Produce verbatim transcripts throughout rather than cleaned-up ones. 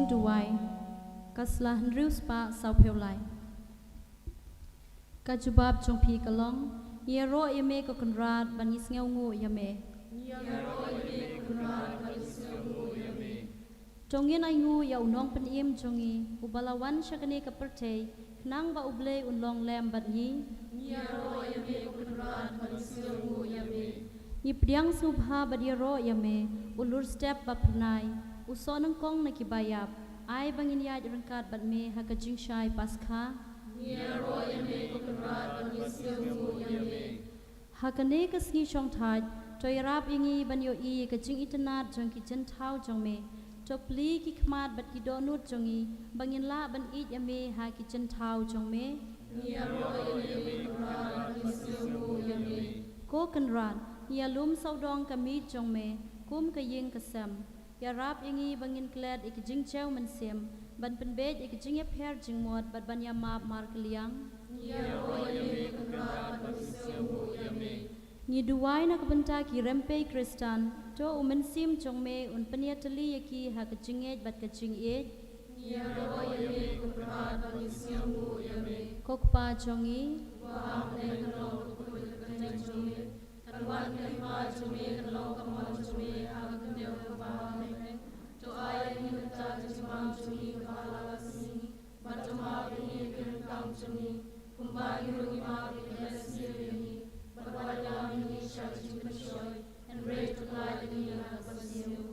Duwai. Ka sla hynriew spah sawphew lai. Ka jubab jong phi ka long, ngi ïaroh ïa me ko Kynrad, bad ngi sngewnguh ïa me. Ngi ïaroh ïa me ko Kynrad, bad ngi sngewnguh ïa me. To ngin ainguh ïa u Nongpynim jong ngi, uba la wan sha kane ka pyrthei, khnang ba U Blei un long lem bad ngi. Ngi ïaroh ïa me ko Kynrad, bad ngi sngewnguh ïa me. Ngi pdiang sngewbha bad ïaroh ïa me, u lurstep ba phyrnai, u sohnyngkong na ki baïap, ai ba ngin ïaid ryngkat bad me ha ka jingshai Paskha. Ngi ïaroh ïa me ko Kynrad, bad ngi sngewnguh ïa me. Ha kane ka sngi shongthait, to ïarap ïa ngi ban ïohi ïa ka jingitynnad jong ki jingthaw jong me. To plie ki khmat bad ki dohnud jong ngi, ba ngin lah ban ïeit ïa me ha ki jingthaw jong me. Ngi ïaroh ïa me ko Kynrad, bad ngi sngewnguh ïa me. Ko Kynrad, ngi ïalum sawdong ka miej jong me, kum ka ïing ka sem. Ïarap ïa ngi ba ngin klet ïa ki jingjaw mynsiem, ban pynbeit ïa ki jingïapher jingmut bad ban ïamap markylliang. Ngi ïaroh ïa me ko Kynrad, bad ngi sngewnguh ïa me. Ngi duwai na ka bynta ki rympei Khristan, to u Mynsiem jong me un pynïatylli ïa ki ha ka jingngeit bad ka jingïeit. Ngi ïaroh ïa me ko Kynrad, bad ngi sngewnguh ïa me. Ko Kpa jong ngi. Uba ha bneng, kan long ka kyrteng jong me. Kan wan ka hima jong me, kan long ka mon jong me ha ka khyndew kumba ha bneng. To ai ïa ngi mynta ka jingbam jong ngi kaba ha la ka sngi. Bad to map ïa ngi ki ryngkang jong ngi, kumba ngi ruh ngi map ïa ki ba sniew ïa ngi. Bad wat ïalam ïa ngi sha ka jingpynshoi, hynrei to pynlait ïa ngi na kaba sniew.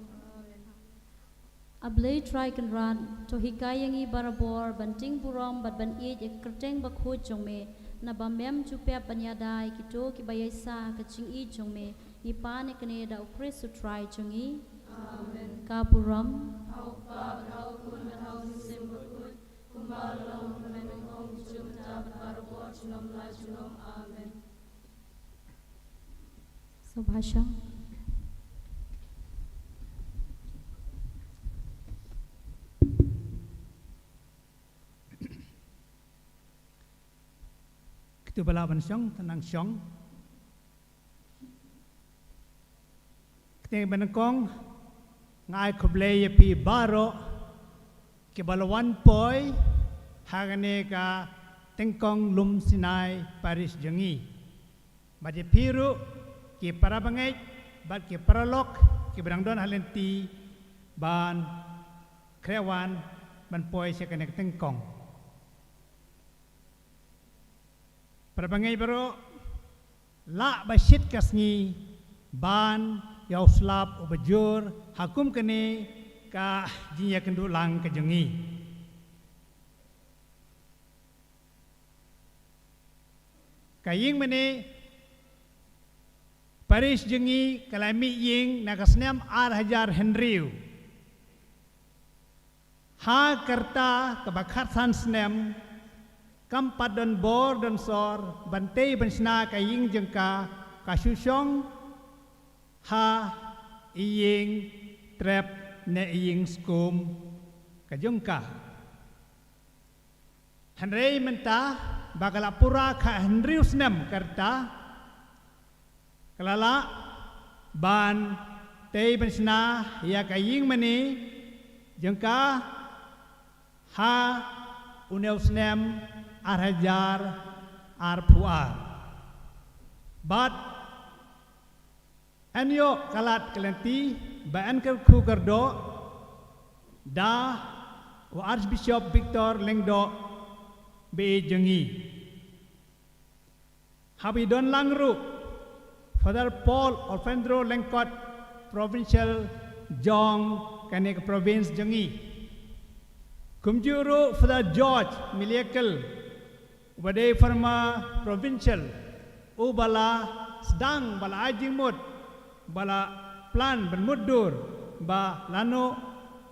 A Blei Trai Kynrad, to hikai ïa ngi barabor ban ting burom bad ban ïeit ïa ka kyrteng bakhuid jong me, naba mem ju pep ban ïada ïa kito kiba ïaisah ha ka jingïeit jong me. Ngi pan ïa kane da U Khrist U Trai jong ngi. Amen. Ka burom. Ha U Kpa bad ha U Khun bad ha U Mynsiem Bakhuid, kumba la long mynnyngkong, junom mynta bad barabor, junom la junom. Amen. Sngewbha shong. Kito ba lah ban shong, to nang shong. Kyrteng ba nyngkong, nga ai khublei ïa phi baroh kiba la wan poi ha kane ka Tyngkong Lum Sinai Parish jong ngi. Bad ïa phi ruh ki para bangeit bad ki paralok kiba dang don ha lynti ban khreh wan ban poi sha kane ka tyngkong. Para bangeit baroh, lah ba shit ka sngi ban ïa u slap uba jur ha kum kane ka jingïakynduh lang ka jong ngi. Ka ïing mane parish jong ngi ka la mih ïing na ka snem ar hajar hynriew. Ha ka rta kaba khatsan snem, kam pat don bor don sor ban tei ban shna ka ïing jong ka, ka shu shong ha i ïing trep ne i ïing skum ka jong ka. Hynrei mynta ba ka la pura khathynriew snem ka rta, ka la lah ban tei ban shna ïa ka ïing mane jong ka ha une u snem ar hajar arphew ar. Bad yn ïoh ka lad ka lynti ba yn kyrkhu kyrdoh da u Archbishop Victor Lyngdoh bad jong ngi. Haba i don lang ruh Father Paul Alfredo Lyngkot, Provincial jong kane ka province jong ngi. Kumjuh ruh Father George Miliakel, uba dei former provincial, uba la sdang, ba la ai jingmut, ba la plan ban mutdur ba lano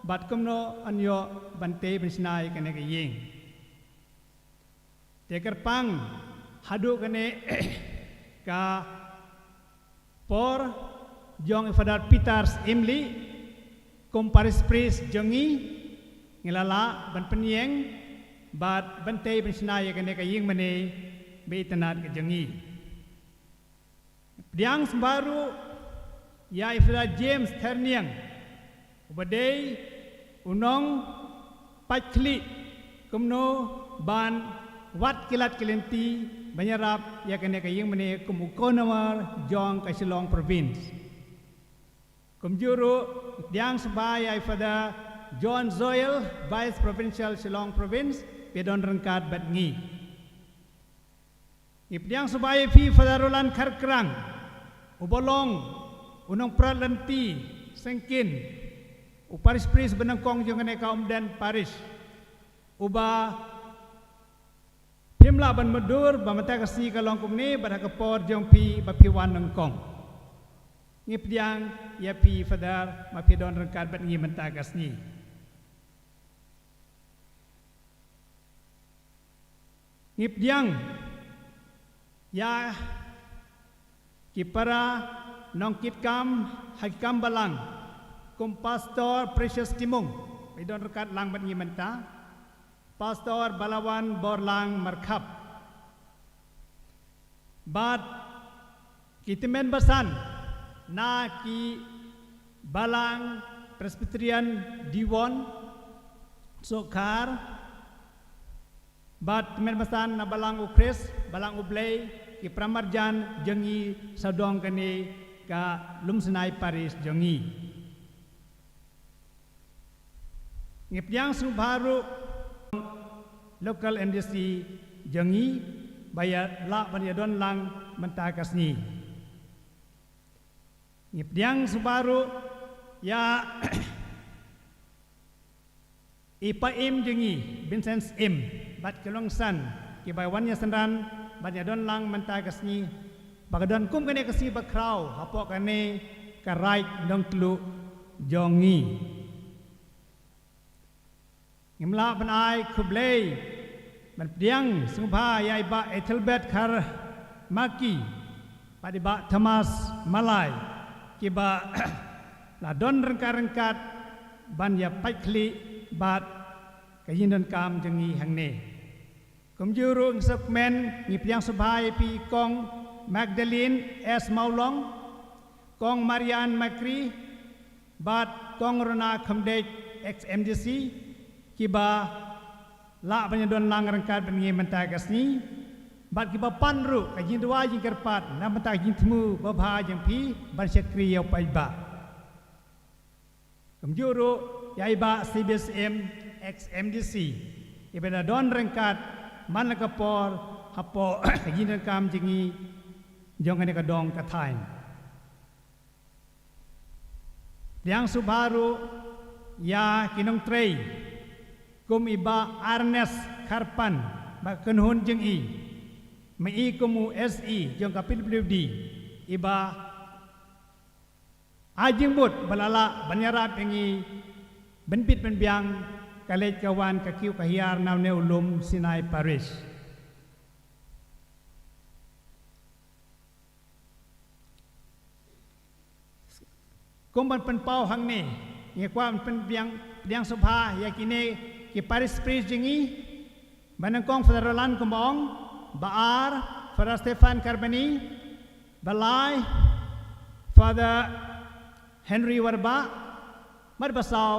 bad kumno yn ïoh ban tei ban shna ïa kane ka ïing. Te kyrpang haduh kane ka por jong i Father Peter Syiemlieh kum parish priest jong ngi, ngi la lah ban pynïeng bad ban tei ban shna ïa kane ka ïing mane ba itynnad ka jong ngi. Pdiang sngewbha ruh ïa i Father James Therniang, uba dei u nong Pait khlieh kumno ban wad ki lad ki lynti ban ïarap ïa kane ka ïing mane kum u Convener jong ka Shillong Province. Kumjuh ruh, pdiang sngewbha ïa i Father John Zoel, Vice Provincial Shillong Province, phi don ryngkat bad ngi. Ngi pdiang sngewbha ïa phi Father Roland Kharkrang, uba long u nongprat lynti sengkin, u Parish Priest banyngkong jong kane ka Umden Parish, uba phim lah ban mutdur ba mynta ka sngi ka long kumne bad ha ka por jong phi ba phi wan nyngkong. Ngi pdiang ïa phi Father, ma phi don ryngkat bad ngi mynta ka sngi. Ngi pdiang ïa ki para nongkitkam ha ki kam balang, kum Pastor Precious Timung, ba i don ryngkat lang bad ngi mynta, Pastor Balawan Borlang Markhap, bad ki tymmen basan na ki balang Presbyterian Diwon Sohkhar, bad tymmen basan na balang U Khrist, balang U Blei, ki paramarjan jong ngi sawdong kane ka Lumsnai Parish jong ngi. Ngi pdiang sngewbha ruh local M D C jong ngi ba ïa lah ban ïa don lang mynta ka sngi. Ngi pdiang sngewbha ruh ïa i Pa Im jong ngi, Vincent Im, bad ki longsan kiba wan ïa synran ban ïa don lang mynta ka sngi, ba ka don kum kane ka sngi bakhraw hapoh kane ka Raid Nongtluh jong ngi. Ngim lah ban ai khublei ban pdiang sngewbha ïa i Bah Ethelbert Kharmaki bad i Bah Thomas Malai, kiba la don ryngkat-ryngkat ban ïa pait khlieh bad ka ïing donkam jong ngi hangne. Kumjuh ruh ngi sngewkmen ngi pdiang sngewbha ïa phi Kong Magdalene S Mawlong, Kong Marian Makri, bad Kong Rona Khymdeit, ex M D C, kiba lah ban ïa don lang ryngkat bad ngi mynta ka sngi, bad kiba pan ruh ka jingduwai jingkyrpad na bynta ka jingthmu babha jong phi ban shakri ïa u paidbah. Kumjuh ruh ïa i Bah C B S M, ex M D C, iba la don ryngkat man la ka por hapoh ka jingdonkam jong ngi jong kane ka dong ka thaiñ. Pdiang sngewbha ruh ïa ki nongtrei kum i Bah Ernest Kharpan, ba kynhun jong i, ma i kum u S E jong ka P W D, iba ai jingmut ba la lah ban ïarap ïa ngi ban bit ban biang ka leit ka wan, ka kiew ka hiar na une u Lumsnai Parish. Kum ban pynpaw hangne, ngi kwah ban pynbiang, pdiang sngewbha ïa kine ki parish priest jong ngi, ba nyngkong Father Roland kumba ong, ba ar Father Stephan Karbani, ba lai Father Henry Warbah, bad ba saw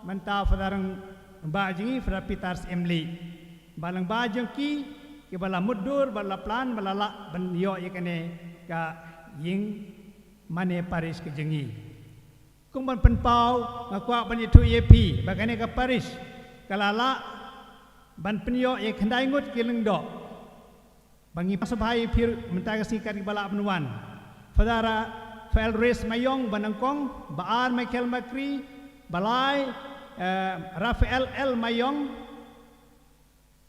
mynta Father Rangbah jong ngi, Father Peter Syiemlieh. Ba lyngba jong ki, kiba la mutdur, ba la plan, ba la lah ban ïoh ïa kane ka ïing mane parish ka jong ngi. Kum ban pynpaw, nga kwah ban ïathuh ïa phi ba kane ka parish ka la lah ban pynïoh ïa khyndai ngut ki lyngdoh. Ba ngi pdiang sngewbha ïa phi mynta ka sngi kat kiba lah ban wan: Father Raphael Rees Maiong ba nyngkong, ba ar Michael Makri, ba lai, eh, Raphael L Maiong,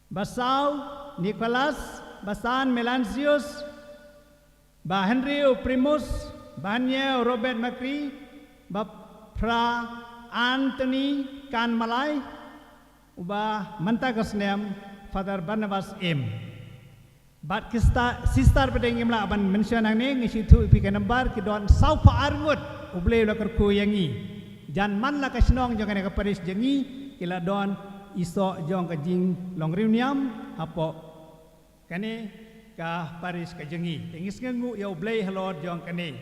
ba saw Nicholas, ba san Melansius, ba hynriew Primus, ba hynñiew Robert Makri, ba phra Anthony Kan Malai, uba mynta ka snem Father Barnabas Im. Bad ki sta-, sister pat ngim lah ban mention hangne, ngi shu ïathuh ïa phi ka number, ki don sawphew ar ngut. U Blei u la kyrkhu ïa ngi. Jan man la ka shnong jong kane ka parish jong ngi, ki la don i soh jong ka jinglong riewniam hapoh kane ka parish ka jong ngi. Te ngi sngewnguh ïa U Blei halor jong kane.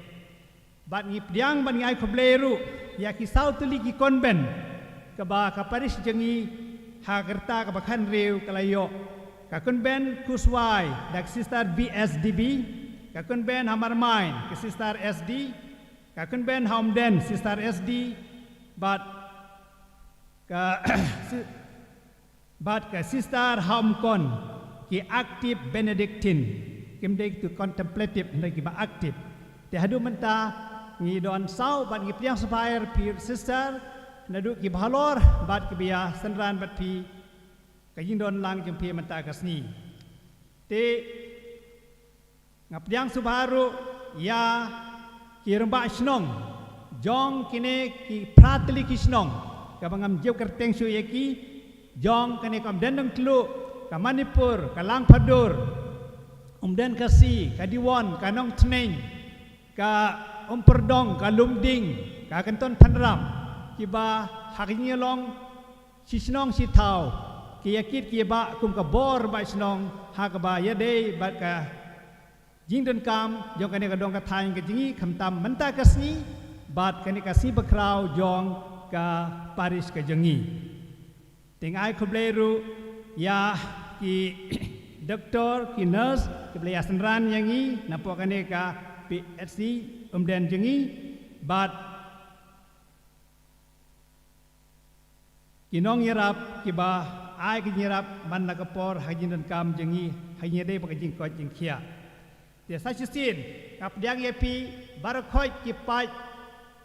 Bad ngi pdiang bad ngi ai khublei ruh ïa ki saw tylli ki convent kaba ka parish jong ngi ha ka rta kaba khathynriew ka la ïoh ka kynben Kuswai da ka Sister B S D B, ka kynben ha Marmain ka Sister S D, ka kynben ha Umden Sister S D, bad ka si-, bad ka Sister ha Umkon ki active Benedictine, kim dei tu contemplative, hynrei kiba active. Te haduh mynta ngi don saw bad ngi pdiang sngewbha ïa phi Sister, naduh kiba halor bad kiba ïa synran bad phi, ka jingdon lang jong phi mynta ka sngi. Te nga pdiang sngewbha ruh ïa ki rangbah shnong jong kine ki phra tylli ki shnong, kaba ngam ju kyrteng shuh ïa ki, jong kane ka Umden Nongtluh, ka Manipur, ka Langphadur, Umden Khasi, ka Diwon, ka Nongthneng, ka Umphrdong, ka Lumdieng, ka Kynton Pynrap, kiba ha ka jingïalong shi shnong shi thaw ki ïa kit ki ïa bah kum ka bor rangbah shnong, ha kaba ïadei bad ka jingdonkam jong kane ka dong ka thaiñ ka jong ngi, khamtam mynta ka sngi bad kane ka sngi bakhraw jong ka parish ka jong ngi. Te nga ai khublei ruh ïa ki doktor, ki nurse kiba la ïa synran ïa ngi napoh kane ka P H C Umden jong ngi, bad ki nongïarap kiba ai ka jingïarap man la ka por ha ka jingdonkam jong ngi, ha ka jingïadei bad ka jingkoit jingkhiah. Te sa shisien nga pdiang ïa phi baroh khoit ki paid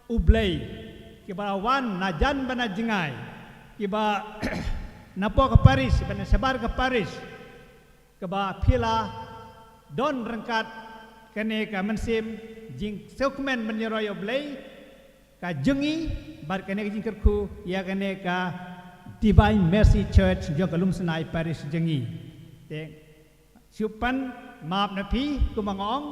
U Blei kiba la wan na jan bad na jngai, kiba napoh ka parish bad na shabar ka parish, kaba phi la don ryngkat kane ka mynsiem jingsngewkmen ban ïaroh ïa U Blei, ka jong ngi bad kane ka jingkyrkhu ïa kane ka Divine Mercy Church jong ka Lumsnai Parish jong ngi. Te shu pan map na phi, kumba nga ong,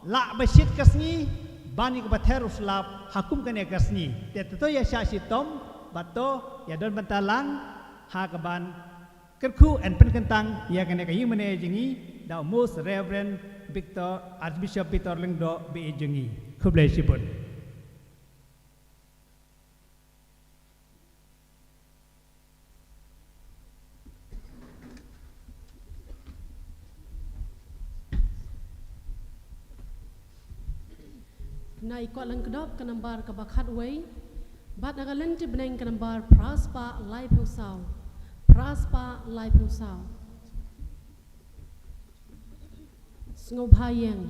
lah ba shit ka sngi ban ïa kaba ther u slap ha kum kane ka sngi. Te to ïa shah shitom bad to ïa don bynta lang ha kaban kyrkhu and pynkyntang ïa kane ka ïingmane jong ngi da u Most Reverend Victor, Archbishop Victor Lyngdoh B A jong ngi. Khublei shibun. Na i Koit Lyngdoh ka nambar kaba khatwei, bad na ka lynti bneng ka nambar phra spah laiphew saw, phra spah laiphew saw. Sngewbha ïeng.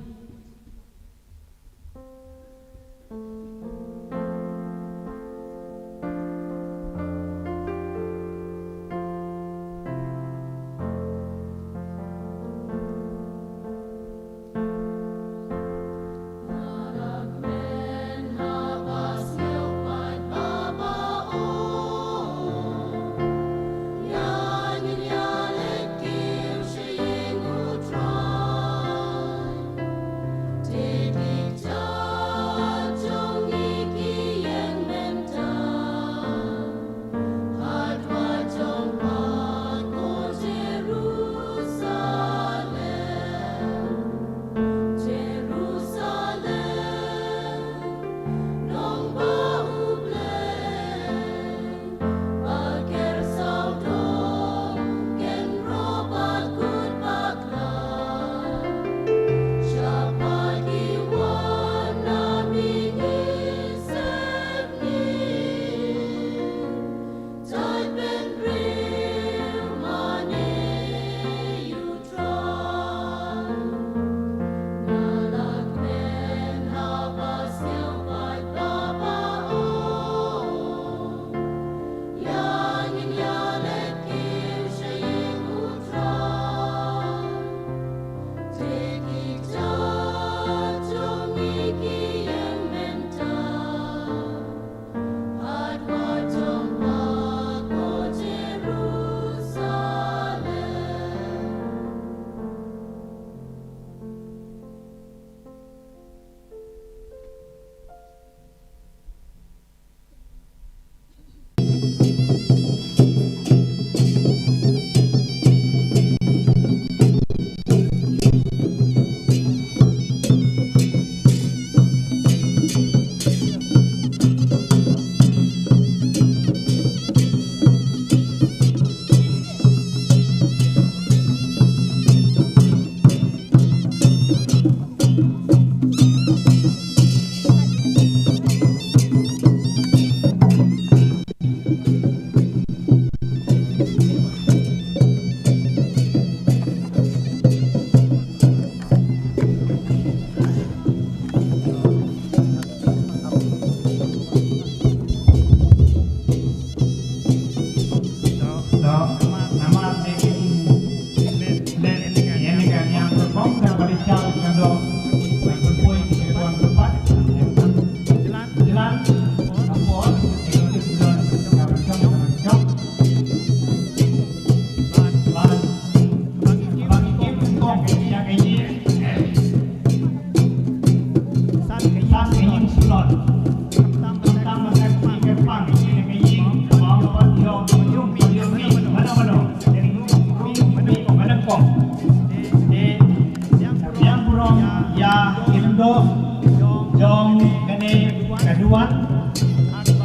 Jong kane ka duwan,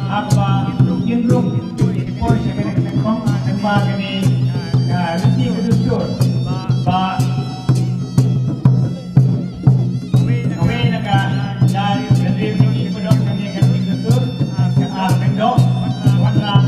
haba kin rung, kin poi sha kane ka tengkong, lyngba kane ka riti ka dustur, ba kawei na ka dar ka riti ka dustur, ka ar tengkong, wanrah.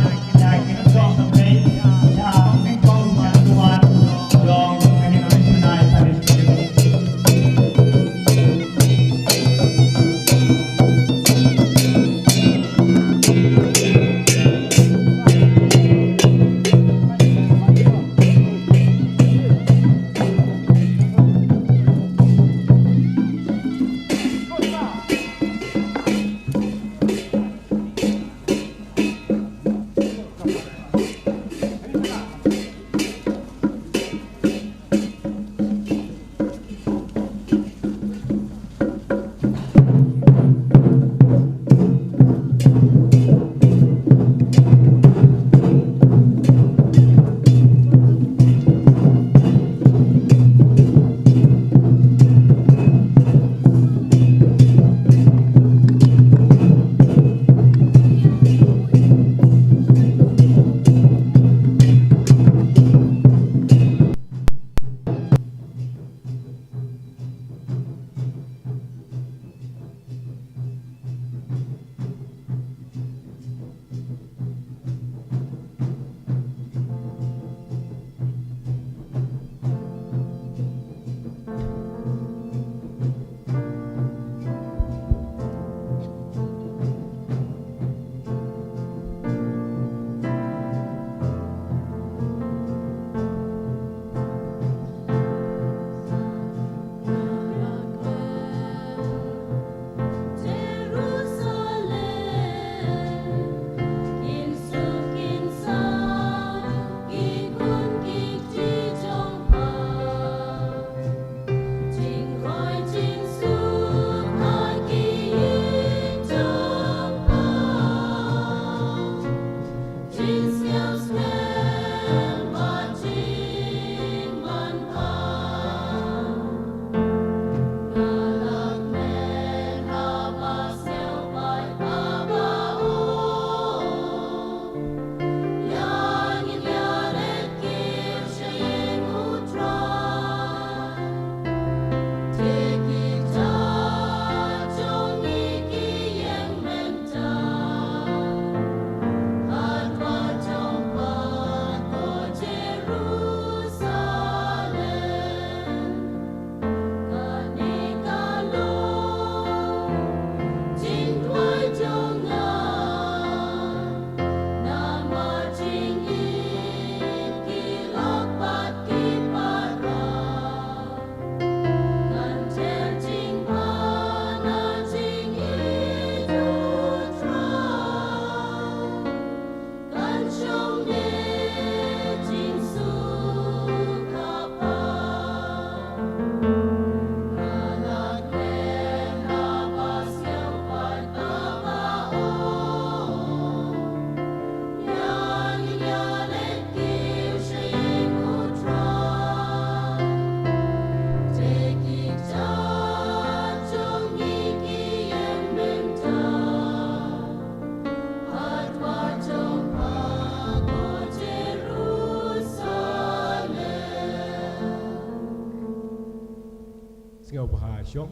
Sngewbha shong.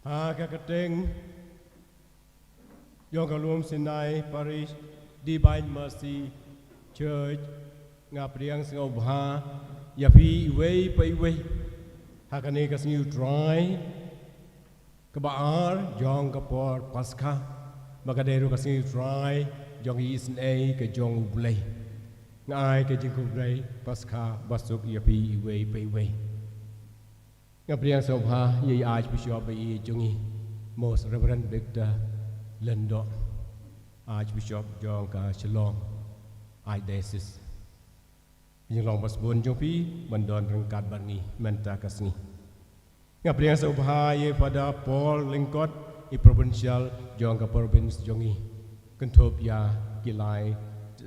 Ha ka kyrteng jong ka Lum Sinai Parish Divine Mercy Church, nga pdiang sngewbha ïa phi iwei pa iwei ha kane ka sngi U Trai kaba ar jong ka por Paskha, ba ka dei ruh ka sngi U Trai jong ka isynei ka jong U Blei. Nga ai ka jingkhublei Paskha basuk ïa phi iwei pa iwei. Nga pdiang sngewbha ïa i Archbishop ba ïeit jong ngi, Most Reverend Victor Lyngdoh, Archbishop jong ka Shillong Archdiocese. Ka jinglong ba sbun jong phi ban don ryngkat bad ngi mynta ka sngi. Nga pdiang sngewbha ïa i Father Paul Lyngkot, i Provincial jong ka province jong ngi, kynthup ïa ki lai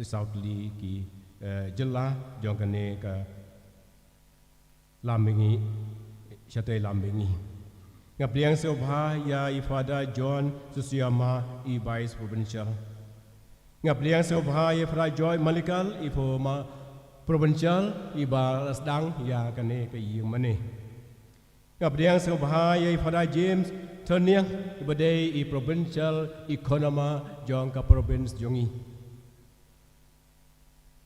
saw tylli ki eh, jylla jong kane ka Lambengi, shatei Lambengi. Nga pdiang sngewbha ïa i Father John Susiyama, i Vice Provincial. Nga pdiang sngewbha ïa i Father Joy Malikal, i former Provincial, iba la sdang ïa kane ka ïing mane. Nga pdiang sngewbha ïa i Father James Thyrniang, iba dei i Provincial Economer jong ka province jong ngi.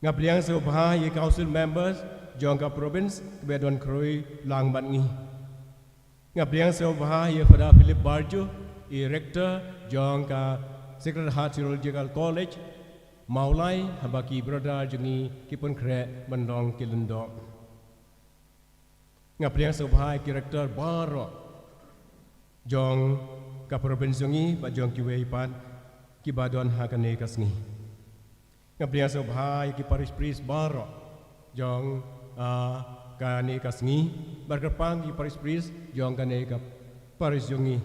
Nga pdiang sngewbha ïa i council members jong ka province kiba don khrui lang bad ngi. Nga pdiang sngewbha ïa i Father Philip Barju, i Rector jong ka Sacred Heart Theological College, Mawlai, haba ki brother jong ngi ki pynkhreh ban long ki lyngdoh. Nga pdiang sngewbha ïa ki Rector baroh jong ka province jong ngi bad jong kiwei pat kiba don ha kane ka sngi. Nga pdiang sngewbha ïa ki parish priest baroh jong, ah, kane ka sngi, bad kyrpang ki parish priest jong kane ka parish jong ngi.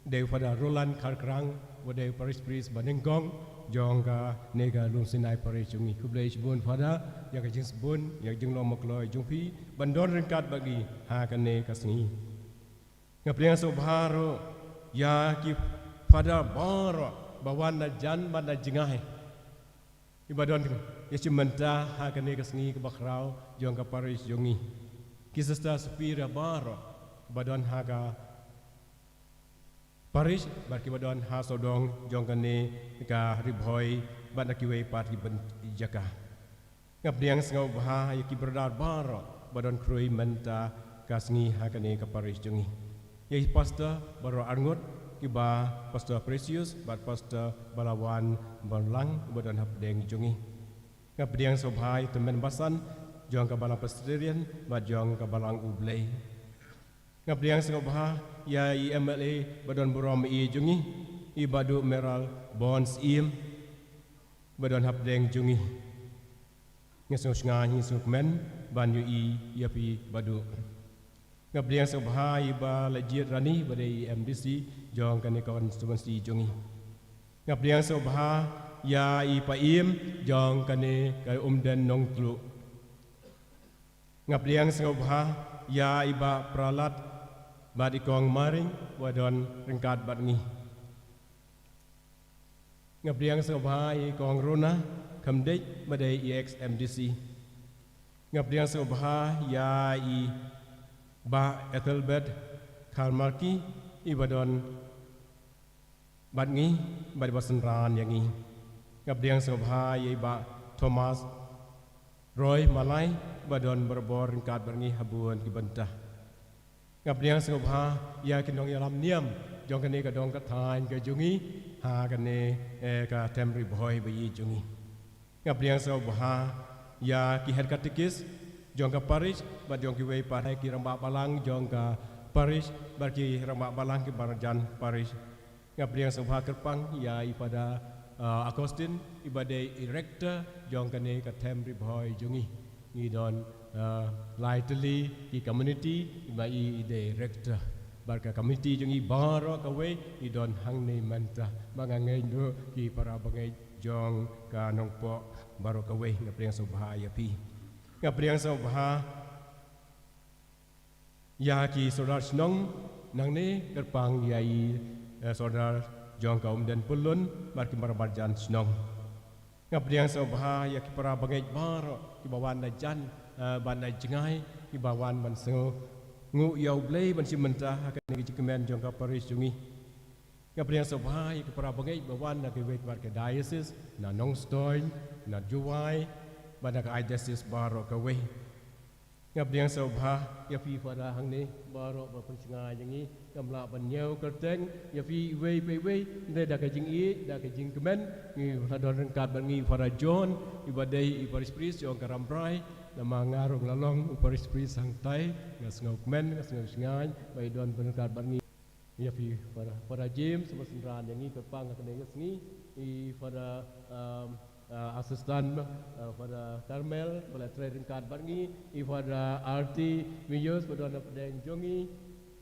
Dei u Father Roland Kharkrang, u dei u parish priest ba nyngkong jong kane ka Lum Sinai Parish jong ngi. Khublei shibun Father ïa ka jingsbun, ïa ka jinglong makloi jong phi ban don ryngkat bad ngi ha kane ka sngi. Nga pdiang sngewbha ruh ïa ki Father baroh ba wan na jan bad na jngai, iba don ïashim bynta ha kane ka sngi kaba khraw jong ka parish jong ngi. Ki Sister Superior baroh ba don ha ka parish bad kiba don ha sawdong jong kane ka Ri Bhoi bad na kiwei pat ki byn-, jaka. Nga pdiang sngewbha ïa ki brother baroh ba don khrui mynta ka sngi ha kane ka parish jong ngi. Ïa ki pastor baroh arngut, kiba Pastor Precious bad Pastor Balawan Barlang ba don hapdeng jong ngi. Nga pdiang sngewbha ïa i tymmen basan jong ka Balang Presbyterian bad jong ka Balang U Blei. Nga pdiang sngewbha ïa i M L A ba don burom ïa jong ngi, i Bah Duh Mayralborn Syiem, ba don hapdeng jong ngi. Nga sngewsngaiñ, nga sngewkmen ban ïohi ïa phi Bah Duh. Nga pdiang sngewbha ïa i Bah Lajied Rani ba dei i M D C jong kane ka constituency jong ngi. Nga pdiang sngewbha ïa i Paiem jong kane ka Umden Nongtluh. Nga pdiang sngewbha ïa i Bah Pralat bad i Kong Maring ba don ryngkat bad ngi. Nga pdiang sngewbha ïa i Kong Rona Khymdeit ba dei i ex M D C. Nga pdiang sngewbha ïa i Bah Ethelbert Kharmarki, iba don bad ngi, bad iba synran ïa ngi. Nga pdiang sngewbha ïa i Bah Thomas Roy Malai, ba don barabor ryngkat bad ngi ha bun ki bynta. Nga pdiang sngewbha ïa ki nongïalam niam jong kane ka dong ka thaiñ ka jong ngi ha kane, eh, ka Them Ri Bhoi ba ïeit jong ngi. Nga pdiang sngewbha ïa ki head catechist jong ka parish bad jong kiwei pat ki rangbah balang jong ka parish bad ki rangbah balang kiba marjan parish. Nga pdiang sngewbha kyrpang ïa i Father, ah, Augustine, iba dei i rector jong kane ka Them Ri Bhoi jong ngi. Ngi don, ah, lai tylli ki community, iba i, i dei rector. Bad ka community jong ngi baroh kawei i don hangne mynta. Ba nga ngeit ruh ki para bangeit jong ka Nongpoh baroh kawei, nga pdiang sngewbha ïa phi. Nga pdiang sngewbha ïa ki sordar shnong, nangne kyrpang ïa i, eh, sordar jong ka Umden Pyllun bad ki para marjan shnong. Nga pdiang sngewbha ïa ki para bangeit baroh kiba wan na jan, eh, bad na jngai, kiba wan ban sngewnguh ïa U Blei ban shim bynta ha kane ka jingkmen jong ka parish jong ngi. Nga pdiang sngewbha ïa ki para bangeit ba wan na kiwei pat ki diocese, na Nongstoiñ, na Jowai, bad na ka archdiocese baroh kawei. Nga pdiang sngewbha ïa phi Father hangne baroh ba pynsngew ïa ngi, ngam lah ban ñiew kyrteng ïa phi iwei pa iwei, hynrei da ka jingïeit, da ka jingkmen, ngi la don ryngkat bad ngi Father John, iba dei i parish priest jong ka Rambrai, namar nga ruh nga la long u parish priest hangtai, nga sngewkmen, nga sngewsngaiñ ba i don ryngkat bad ngi. Ïa phi Father, Father James, ba synran ïa ngi kyrpang ha kane ka sngi, i Father, um, uh, assistant, uh, Father Carmel, ba la trei ryngkat bad ngi, i Father Arti Miyos, ba don hapdeng jong ngi,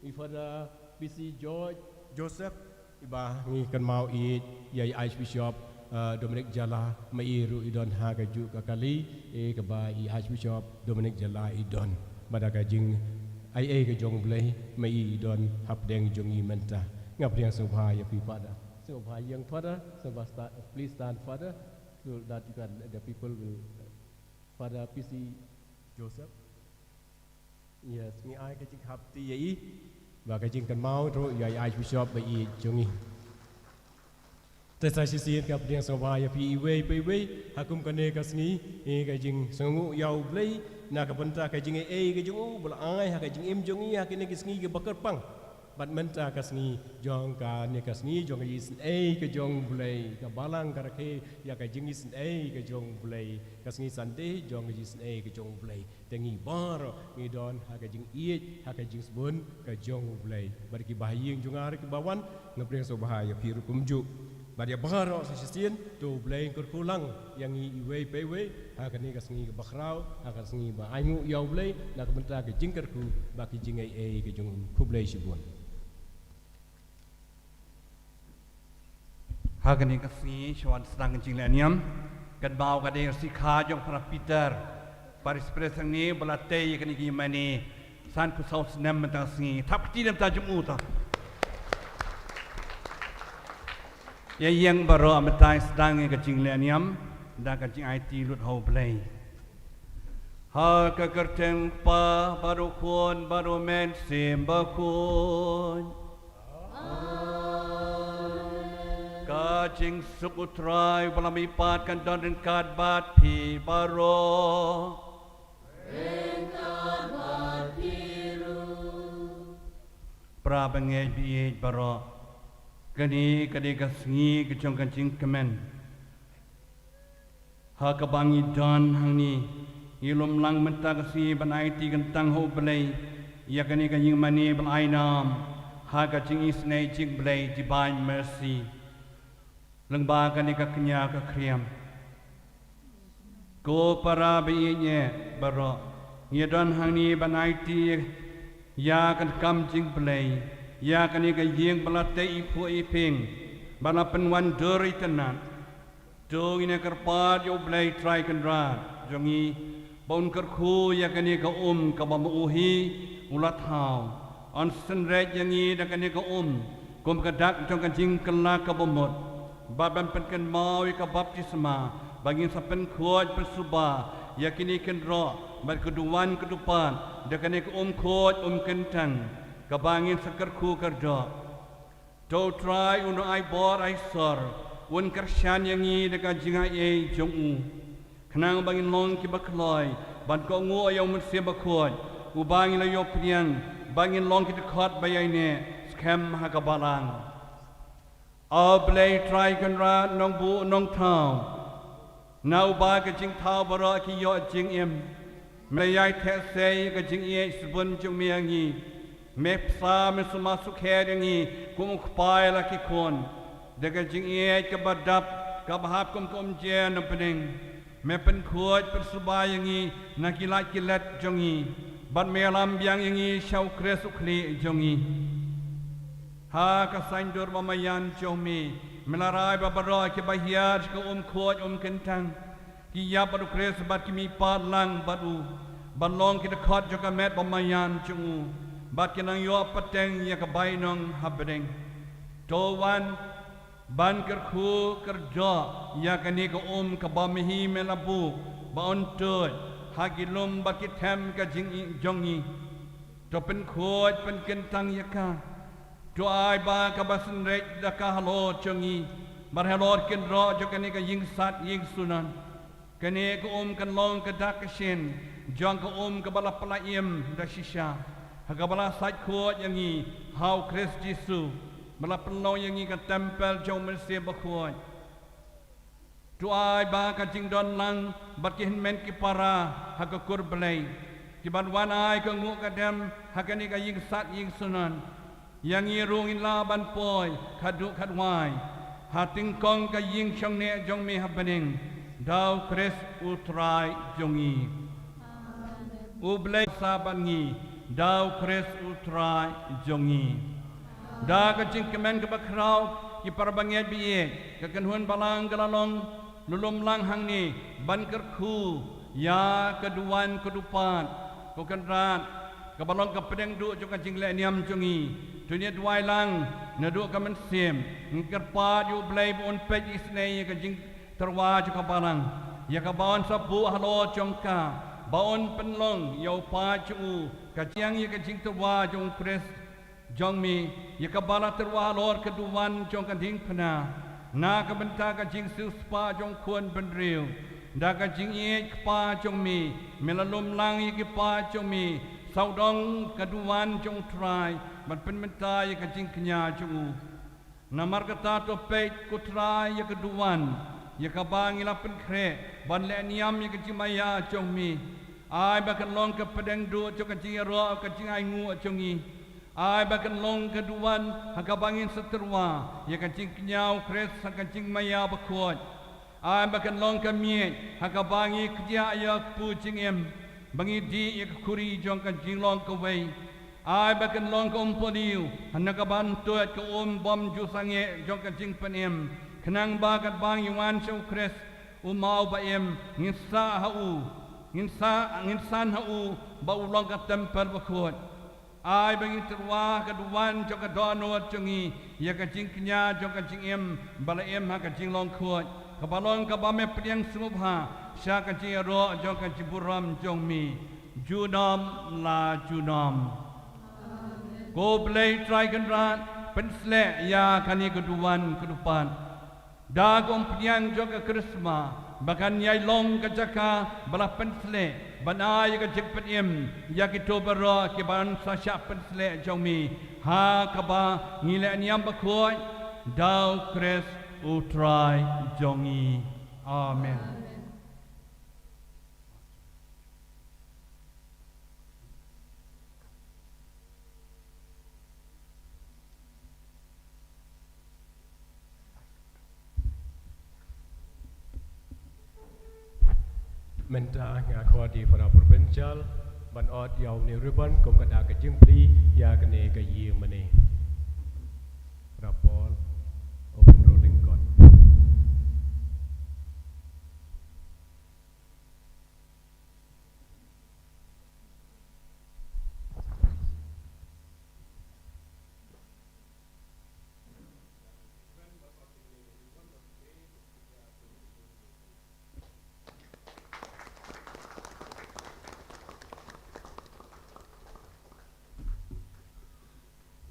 i Father P C George Joseph, iba ngi kynmaw ïa i Archbishop Uh, Dominic Jala, ma i ruh i don ha kajuh ka kali, eh, kaba i Archbishop Dominic Jala i don. Bad da ka jingaiei ka jong U Blei, ma i i don hapdeng jong i mynta. Nga pdiang sngewbha ïa phi, Father. Sngewbha ïeng, Father. Sngewbha sta-, please stand, Father, so that you can, the people will, Father P C Joseph. Yes, ngi ai ka jinghap ti ïa i. Ba ka jingkynmaw ruh ïa i Archbishop ba i jong i. Te sa shisien ka pdiang sngewbha ïa phi iwei pa iwei ha kum kane ka sngi, eh, ka jingsngewnguh ïa U Blei na ka bynta ka jingaiei ka jong u ba la ai ha ka jingim jong i ha kine ki sngi kiba kyrpang. Bad mynta ka sngi jong kane ka sngi jong ka jingisynei ka jong U Blei, ka balang ka rakhe ïa ka jingisynei ka jong U Blei, ka sngi Sunday jong ka jingisynei ka jong U Blei. Te ngi baroh ngi don ha ka jingïeit, ha ka jingsbun ka jong U Blei. Bad ki bahaïing jong nga ruh kiba wan, nga pdiang sngewbha ïa phi ruh kumjuh. Bad ïa baroh sa shisien, to U Blei un kyrkhu lang ïa ngi iwei pa iwei ha kane ka sngi kaba khraw, ha ka sngi ba ainguh ïa U Blei na ka bynta ka jingkyrkhu bad ka jingaiei ka jong u. Khublei shibun. Ha kane ka sngi sha wan sdang ka jingleh niam, kynmaw ka dei ka sikha jong Father Peter, Parish Priest hangne ba la tei ïa kane ka ïingmane sanphew saw snem mynta ka sngi. Thap kti na ka bynta jong u to. Ïa ïeng baroh mynta sdang ïa ka jingleh niam da ka jingaiti lut ha U Blei. Ha ka kyrteng Kpa bad U Khun bad U Mynsiem Bakhuid. Ka jingsuk U Trai ba la mihpat kan don ryngkat bad phi baroh. Ryngkat bad phi ruh. Para bangeit ba ïeit baroh, kane ka dei ka sngi ka jong ka jingkmen. Ha kaba ngi don hangne, ngi lum lang mynta ka sngi ban aiti kyntang ha U Blei ïa kane ka ïingmane ba la ai nam ha ka jingisynei jong U Blei, Divine Mercy, lyngba kane ka kñia ka khriam. Ko para ba ïeit baroh, ngi don hangne ban aiti ïa ka kam jong U Blei ïa kane ka ïing ba la tei i phuh i ping, ba la pynwandur itynnad. To ngin ïa kyrpad ïa U Blei Trai Kynrad jong ngi ba un kyrkhu ïa kane ka um kaba ma u hi u la thaw. Un synreit ïa ngi da kane ka um kum ka dak jong ka jingkylla kaba mut, bad ban pynkynmaw ïa ka baptisma ba ngin sa pynkhuid pynsuba ïa kine ki kynroh bad ka duwan ka dupad da kane ka um khuid um kyntang kaba ngin sa kyrkhu kyrdoh. To U Trai un ai bor ai sor, un kyrshan ïa ngi da ka jingaiei jong u, khnang ba ngin long kiba kloi ban kohnguh ïa U Mynsiem Bakhuid, uba ngi la ïoh pdiang, ba ngin long ki dkhot ba ïaineh skhem ha ka balang. A Blei Trai Kynrad nongbuh nongthaw, na uba ka jingthaw baroh ki ïoh jingim, me ïai theh sei ka jingïeit shibun jong me ïa ngi. Me bsa, me sumar sukher ïa ngi kum u kpa ïa la ki khun, da ka jingïeit kaba dap, kaba hap kum ka umjer na bneng. Me pynkhuid pynsuba ïa ngi na ki lait ki let jong ngi, bad me ïalam biang ïa ngi sha U Khrist U Khlieh jong ngi. Ha ka saiñdur ba maïan jong me, me la rai ba baroh kiba hiar sha ka um khuid um kyntang ki ïap bad U Khrist bad ki mihpat lang bad u, ban long ki dkhot jong ka met ba maïan jong u, bad kin nang ïoh pateng ïa ka bainong ha bneng. To wan ban kyrkhu kyrdoh ïa kane ka um kaba ma hi me la buh ba un tuid ha ki lum bad ki them ka jingïeit jong ngi. To pynkhuid pynkyntang ïa ka. To ai ba kaba synreit da ka halor jong ngi bad halor ki kynroh jong kane ka ïingsat ïingsunan, kane ka um kan long ka dak ka shin jong ka um kaba la pynlait im da shisha, ha kaba la sait khuid ïa ngi ha U Khrist Jisu, ba la pynlong ïa ngi ka templ jong U Mynsiem Bakhuid. To ai ba ka jingdon lang bad ki hynmen ki para ha ka kur Blei, ki ban wan ai ka nguh ka dem ha kane ka ïingsat ïingsunan, ïa ngi ruh ngin lah ban poi khatduh khatwai ha tyngkong ka ïingshong neh jong me ha bneng, da U Khrist U Trai jong ngi. U Blei sa bad ngi, da U Khrist U Trai jong ngi. Da ka jingkmen kaba khraw, Ki para bangeit ba ïeit, ka kynhun balang ka la long lulumlang hangne ban kyrkhu ïa ka duwan ka dupad, ko Kynrad, kaba long ka pdeng duh jong ka jingleh niam jong ngi. To ngin ïa duwai lang naduh ka mynsiem, ngin kyrpad ïa U Blei ba un peit isynei ïa ka jingtyrwa jong ka balang, ïa kaba un sa buh halor jong ka, ba un pynlong ïa u paid jong u ka jingïa ka jingtyrwa jong U Khrist jong me, ïa kaba la tyrwa halor ka duwan jong ka diengphna, na ka bynta ka jingsiewspah jong u khun bynriew. Da ka jingïeit kpa jong me, me la lumlang ïa ki paid jong me, sawdong ka duwan jong U Trai, ban pynmynta ïa ka jingkñia jong u. Namar kata to peit ko Trai ïa ka duwan, ïa kaba ngi la pynkhreh ban leh niam ïa ka jingmaïa jong me. Ai ba kan long ka pdeng duh jong ka jingïaroh, ka jingainguh jong ngi. Ai ba kan long ka duwan ha kaba ngin sa tyrwa ïa ka jingkñia U Khrist ha ka jingmaïa bakhuid. Ai ba kan long ka miej ha kaba ngi kdiah ïa ka kpu jingim, ba ngi dih ïa ka khuri jong ka jinglong kawei. Ai ba kan long ka um paliu ha na ka ban tuid ka um bym ju sangeh jong ka jingpynim, khnang ba katba ngi wan sha U Khrist, u maw ba im, ngin sah ha u, ngin sah, ngin san ha u ba u long ka templ bakhuid. Ai ba ngin tyrwa ka duwan jong ka dohnud jong ngi ïa ka jingkñia jong ka jingim ba la im ha ka jinglong khuid, kaba long kaba me pdiang sngewbha sha ka jingïaroh jong ka jingburom jong me junom la junom. Ko Blei Trai Kynrad, pynsleh ïa kane ka duwan ka dupad da ka umphniang jong ka krisma, ba kan ïai long ka jaka ba la pynsleh, ban ai ka jingpynim ïa kito baroh ki ban sa shah pynsleh jong me, ha kaba ngi leh niam bakhuid da U Khrist U Trai jong ngi. Amen. Mynta nga khot ïa para provincial ban ot ïa une u ribbon kum ka da ka jingplie ïa kane ka ïing mane. Para Paul, open rolling kot.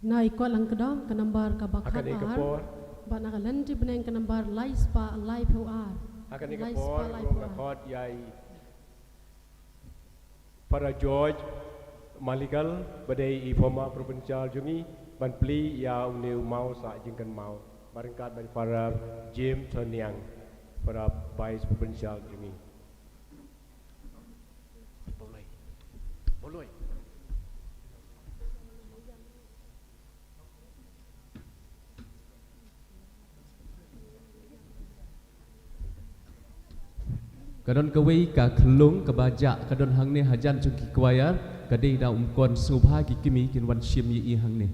Nai kot lang kdong ka nambar kaba khat ar. Bad na ka lynti bneng ka nambar lai spah laiphew ar. Ha kane ka por nga khot ïa i Para George Malikal, ba dei i former provincial jong ngi, ban plie ïa une u maw sah jingkynmaw. Ba ryngkat bad i Para James Thoniang, para vice provincial jong ngi. Ka don kawei ka khyllung kaba jah ka don hangne hajan jong ki choir, ka dei da u Mkon sngewbha ki kmie kin wan shim ïa i hangne.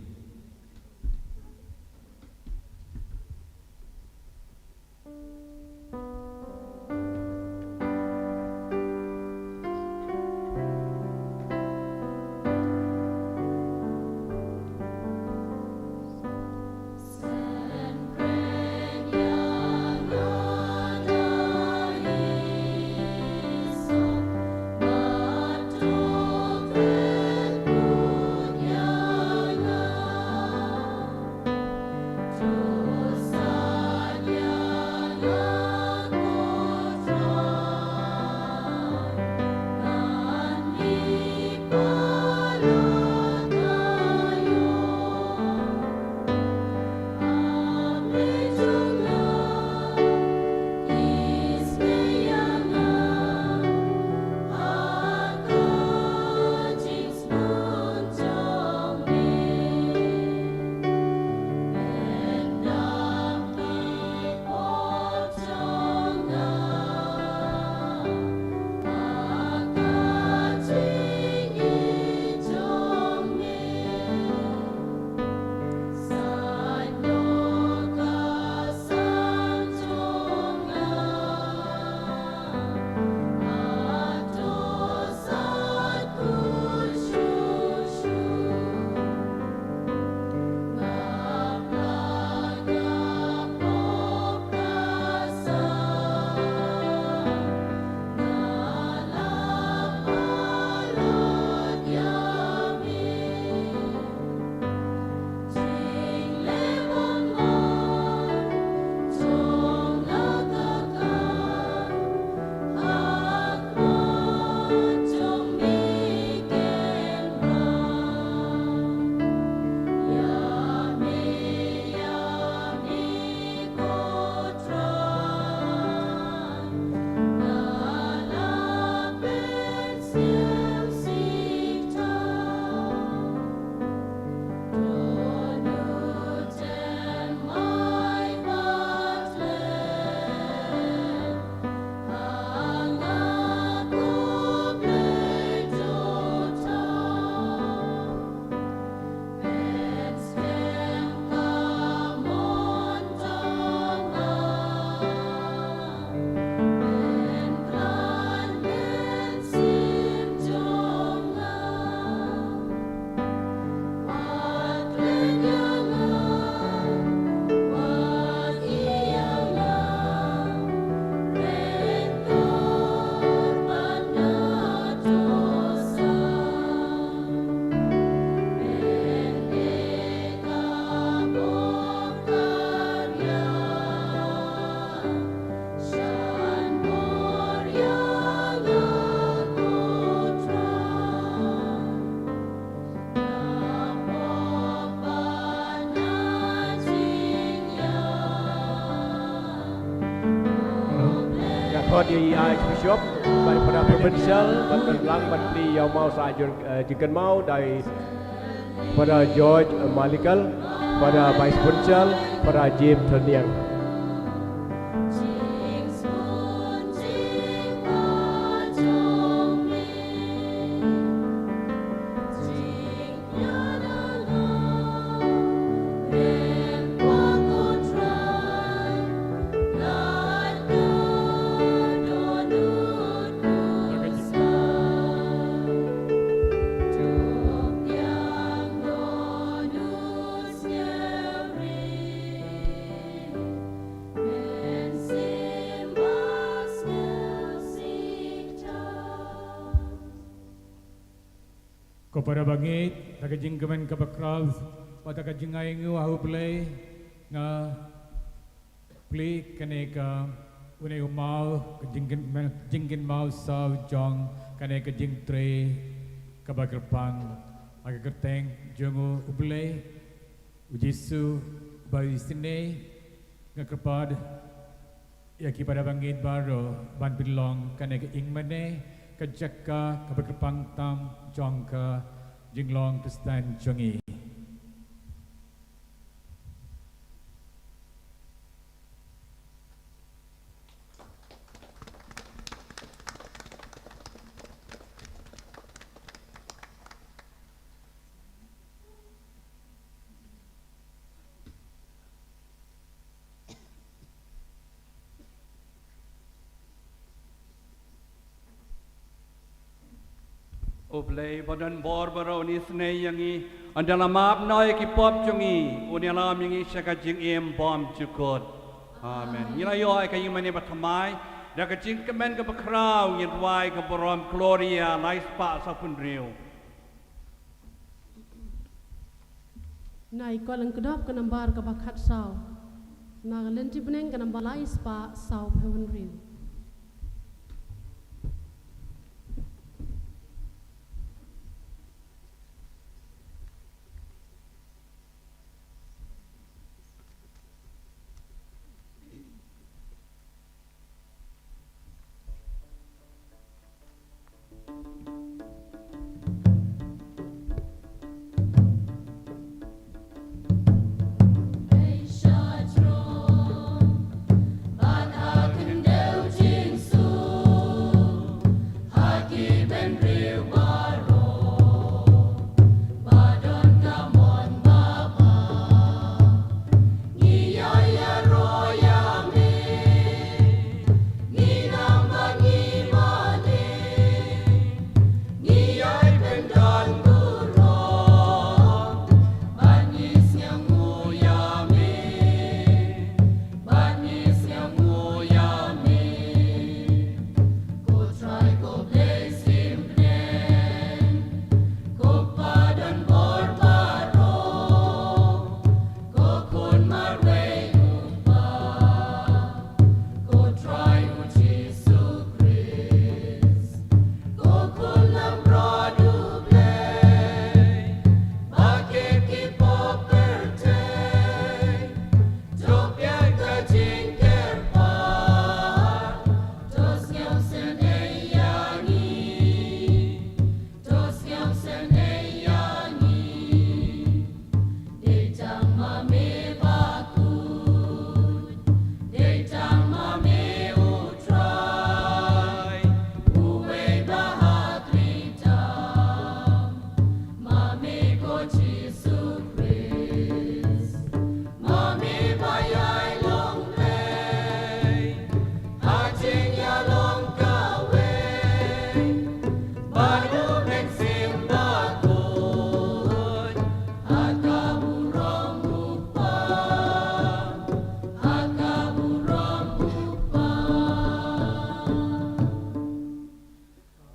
Khot ïa i Archbishop, bad Father Provincial, bad ban lang bad plie ïa u maw sa jur, eh, jingkynmaw da i Father George, eh, Malikal, Father Vice Provincial, Father James Thoniang. Ko para bangeit, da ka jingkmen kaba khraw, bad da ka jingainguh ha U Blei, nga plie kane ka, une u maw, ka jingkyn-, jingkynmaw saw jong kane ka jingtrei kaba kyrpang, ha ka kyrteng jong U Blei, U Jisu uba isynei, nga kyrpad ïa ki para bangeit baroh ban pynlong kane ka ïingmane ka jaka kaba kyrpang tam jong ka jinglong Khristan jong ngi. U Blei ba don bor baroh un isynei ïa ngi, un da la map noh ïa ki pop jong ngi, un ïalam ïa ngi sha ka jingim bymjukut. Amen. Ngi la ïoh ïa ka ïingmane bathymmai da ka jingkmen kaba khraw, ngin duwai ka burom Gloria lai spah sawphew hynriew. Na i Koit Lyngkdop ka nambar kaba khatsaw. Na ka lynti bneng ka nambar lai spah sawphew hynriew.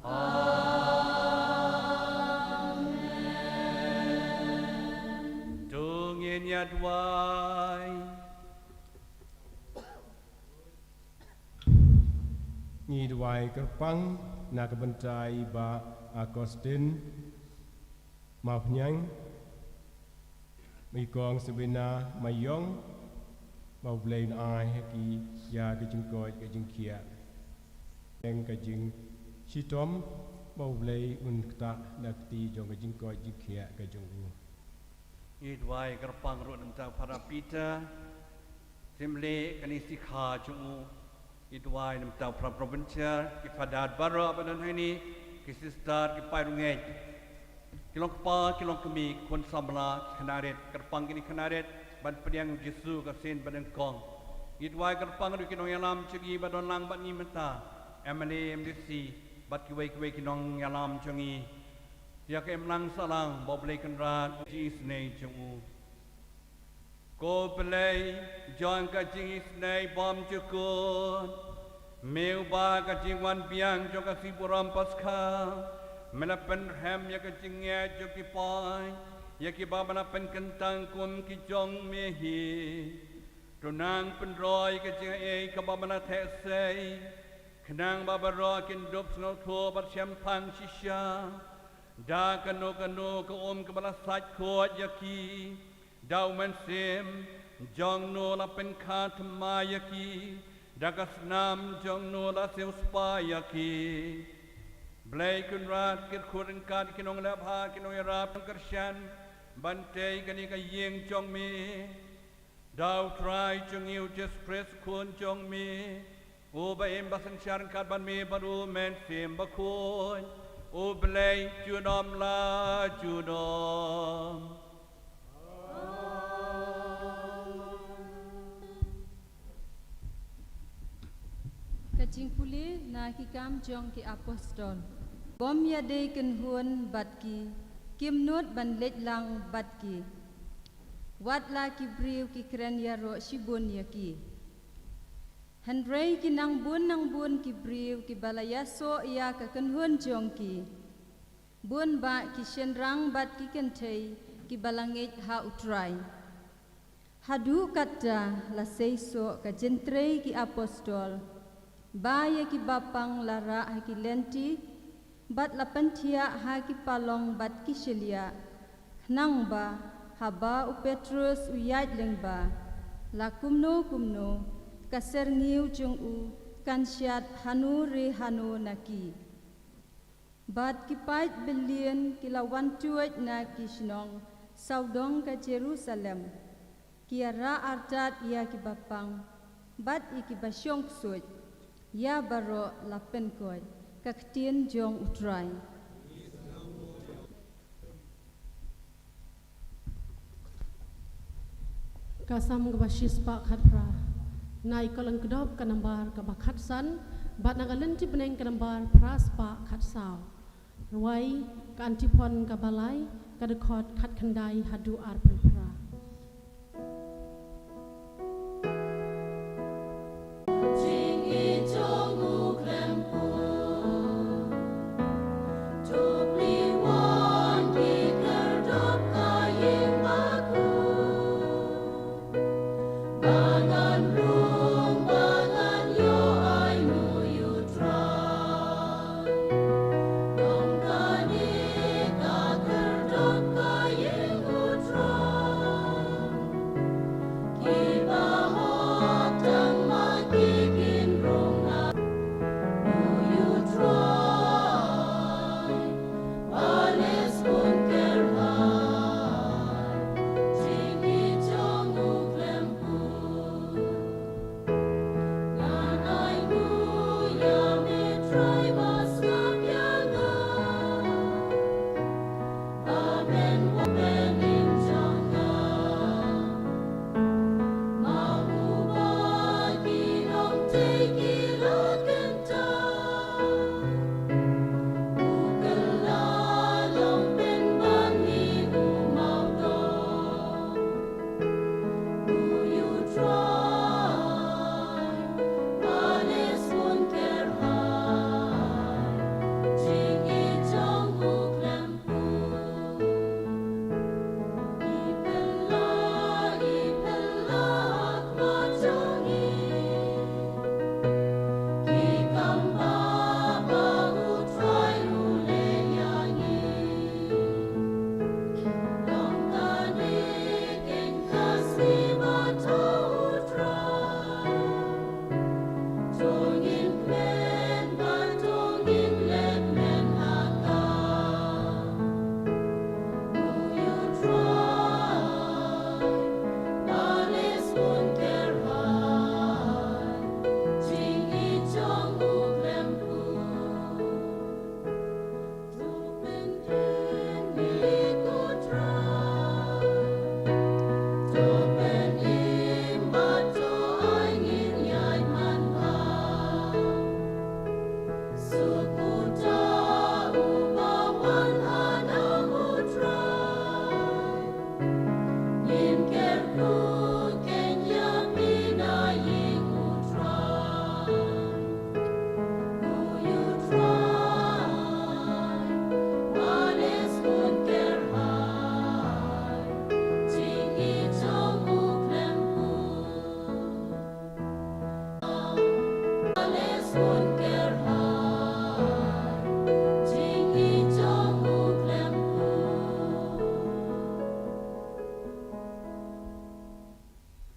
Amen. To ngin ïa duwai. Ngi duwai kyrpang na ka bynta i Bah Augustine Mawhynñiang, i Kong Sabina Mawïong, ba U Blei un ai ha ki ïa ka jingkoit ka jingkhiah. Eng ka jingshitom ba U Blei un ktah da kti jong ka jingkoit jingkhiah ka jong u. Ngi duwai kyrpang ruh na bynta u Phadar Peter, sim leh kane ka sikha jong u. Ngi duwai na bynta u Phadar Provincial, ki Phadar baroh ba don hangne, ki sister, ki paid rangeit, ki long kpa, ki long kmie, ki khun samla, ki khynnah rit, kyrpang kine ki khynnah rit ban pdiang Jisu ka sien ba nyngkong. Ngi duwai kyrpang ruh ki nongïalam jong ngi ba don lang bad ngi mynta, M L A, M D C, bad kiwei kiwei ki nongïalam jong ngi. Ïa ka imlang sahlang ba U Blei Kynrad, jingisynei jong u. Ko Blei jong ka jingisynei bymjukut, me uba ka jingwan biang jong ka sngi burom Paskha me la pynrhem ïa ka jingngeit jong ki paid, ïa kiba me la pynkyntang kum ki jong me hi. To nang pynroi ka jingaiei kaba me la theh sei, khnang ba baroh kin dup sngewthuh bad shemphang shisha da kano kano ka um kaba la sait khuid ïa ki, da U Mynsiem jong no la pynkha thymmai ïa ki, da ka snam jong no la siewspah ïa ki. Blei Kynrad, kyrkhu ryngkat ki nongleh bha, ki nongïarap, nongkyrshan ban tei kane ka ïing jong me. Da U Trai jong ngi U Jisu Khrist Khun jong me, uba im bad synshar ryngkat bad me bad U Mynsiem Bakhuid, U Blei junom la junom. Ka jingpule na Ki Kam jong ki Apostol. Bym ïadei kynhun bad ki, kim nud ban leit lang bad ki. Wat la ki briew ki kren ïaroh shibun ïa ki. Hynrei ki nang bun nang bun ki briew kiba la ïasoh ïa ka kynhun jong ki. Bun bah ki shynrang bad ki kynthei kiba la ngeit ha U Trai. Haduh katta la sei soh ka jingtrei ki apostol, ba ïa ki bapang la rah ha ki lynti, bad la pynthiah ha ki palong bad ki shylliah, khnang ba haba u Petrus u ïaid lyngba, la kumno kumno ka syrngiew jong u kan shad hano re hano na ki. Bad ki paid billion ki la wan tuid na ki shnong sawdong ka Jerusalem, ki ïarah artat ïa ki bapang bad ïa ki bashong ksuid. Ïa baroh la pynkoit. Ka ktien jong U Trai. Ka Salm kaba shispah khatphra. Na i Korinth kdop ka nambar kaba khatsan, bad na ka lynti bneng ka nambar phraspah khatsaw. Rwai ka antiphon kaba lai, ka dkhot khatkhyndai haduh arphew phra.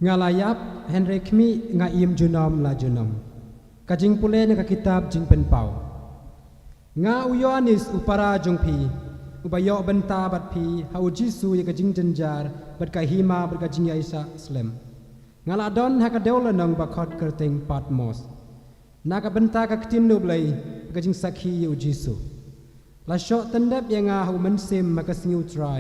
Nga la ïap, hynrei khmih, nga im junom la junom. Ka jingpule na ka kitab Jingpynpaw. Nga u Ïoannis u para jong phi, uba ïoh bynta bad phi ha u Jisu ïa ka jingjynjar bad ka hima bad ka jingïaishah slem. Nga la don ha ka dewlynnong ba khot kyrteng Patmos na ka bynta ka ktien U Blei bad ka jingsakhi ïa u Jisu. La shoh tyndep ïa nga ha u mynsiem ha ka sngi U Trai